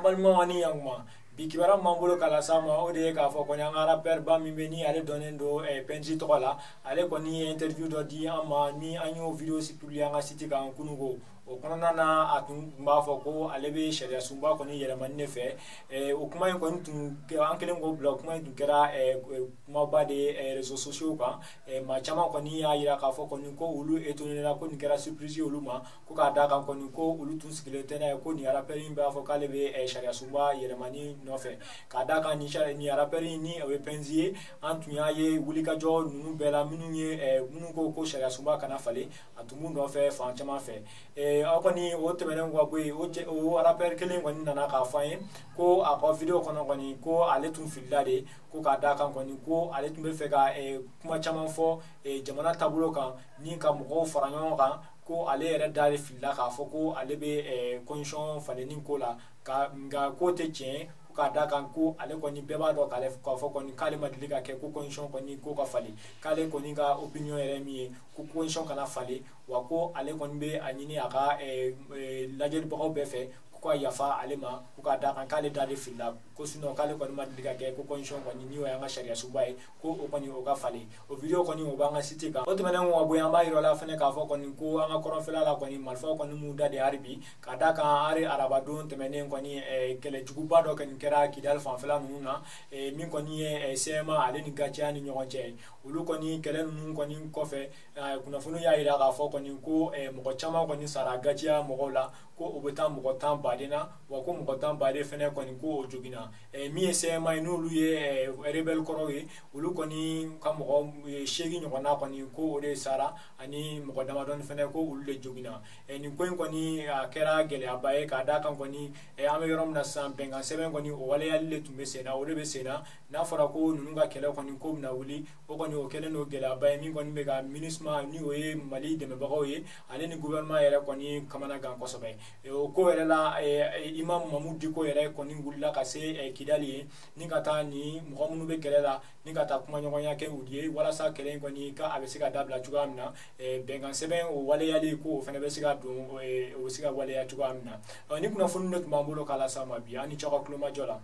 An balimaw ani yankuma, bi kibaruya min b'an bolo k'a las'aw ma, o de ye k'a fɔ kɔni an ka rappeur ba min bɛ ni ale dɔnnen don Penzi tɔgɔ la, ale kɔni ye interview dɔ di an ma ni an y'o vidéo publier an ka site kan kununko. O kɔnɔna na, a tun b'a fɔ ko ale bɛ sariya sunba kɔni yɛlɛmani de fɛ. O kuma in kɔni tun an kɛlen k'o bila, o kuma in tun kɛra kumaba de ye réseaux sociaux kan. Maa caman kɔni y'a jira k'a fɔ kɔni ko olu étonné la, ko nin kɛra surprise ye olu ma, ko k'a d'a kan kɔni ko olu tun sigilen tɛ n'a ye ko nin rappeur in b'a fɔ k'ale bɛ sariya sunba yɛlɛmani nɔfɛ. K'a d'a kan nin rappeur in, ni o ye Penzi ye, an tun y'a ye wulikajɔ ninnu bɛɛ la, minnu ye minnu ko ko sariya sunba kana falen, a tun b'u nɔfɛ fan caman fɛ. Aw kɔni, o tɛmɛnen ka bɔ yen, o rappeur kelen kɔni nana k'a fɔ an ye ko a ka vidéo kɔnɔ kɔni, ko ale tun filila de, ko k'a d'a kan kɔni ko ale tun bɛ fɛ ka kuma caman fɔ jamana taabolo kan ni ka mɔgɔw fara ɲɔgɔn kan, ko ale yɛrɛ da de filila k'a fɔ ko ale bɛ constitution falenni ko la, nka k'o tɛ tiɲɛ ye, k'a d'a kan ko ale kɔni bɛɛ b'a dɔn k'ale k'a fɔ kɔni k'ale ma deli ka kɛ ko constitution kɔni ko ka falen, k'ale kɔni ka opinion yɛrɛ min ye ko constitution kana falen, wa ko ale kɔni bɛ a ɲini a ka lajɛlibagaw bɛɛ fɛ ko ka yafa ale ma, ko k'a d'a kan k'ale da de filila, ko sinon k'ale kɔni ma deli ka kɛ ko constitution kɔni, ni o y'an ka sariya sunba ye, ko o kɔni o ka falen. O vidéo kɔni, o b'an ka site kan. O tɛmɛnen kɔ ka bɔ yen, an b'a yira la fɛnɛ k'a fɔ kɔni ko an ka kɔrɔnfɛla la kɔni, marifaw kɔni m'u da de hali bi, k'a d'a kan hali arabadon tɛmɛnen kɔni, kɛlɛjuguba dɔ kɔni kɛra Kidali fanfɛla ninnu na, min kɔni ye CMA ale ni GATIA ni ɲɔgɔn cɛ. Olu kɔni kɛlɛ ninnu kɔni kɔfɛ, kunnafoni y'a yira k'a fɔ kɔni ko mɔgɔ caman kɔni sara GATIA mɔgɔw la, ko o bɛ taa mɔgɔ 10 baden na, wa ko mɔgɔ 10 baden fɛnɛ kɔni ko o joginna. Min ye CMA ye, n'olu ye rebelle kɔrɔw ye, olu kɔni ka mɔgɔ 8 ɲɔgɔnna kɔni, ko o de sara, ani mɔgɔ damadɔni fɛnɛ ko olu de joginna. Nin ko in kɔni a kɛra gɛlɛyaba ye, k'a d'a kan kɔni an bɛ yɔrɔ min na sisan, bɛnkan sɛbɛn kɔni o waleyali de tun bɛ sen na, o de bɛ sen na. N'a fɔra ko ninnu ka kɛlɛ kɔni ko bɛna wuli, o kɔni o kɛlen don gɛlɛyaba ye min kɔni bɛ ka MINUSMA, ni o ye Mali dɛmɛbagaw ye, ale ni gouvernement yɛrɛ kɔni kamana gan kosɛbɛ. O ko yɛrɛ la, Imam Mahmoud Dicko yɛrɛ kɔni wulila ka se Kidali ye ni ka taa ni mɔgɔ minnu bɛ kɛlɛ la, ni ka taa kumaɲɔgɔnya kɛ u ye, walasa kɛlɛ in kɔni ka a bɛ se ka dabila cogoya min na, bɛnkan sɛbɛn o waleyali ko o fana bɛ se ka don, o bɛ se ka waleya cogoya min na. Ni kunnafoni de tun b'an bolo k'a las'aw ma bi. An ni cɛw ka kulomajɔ la.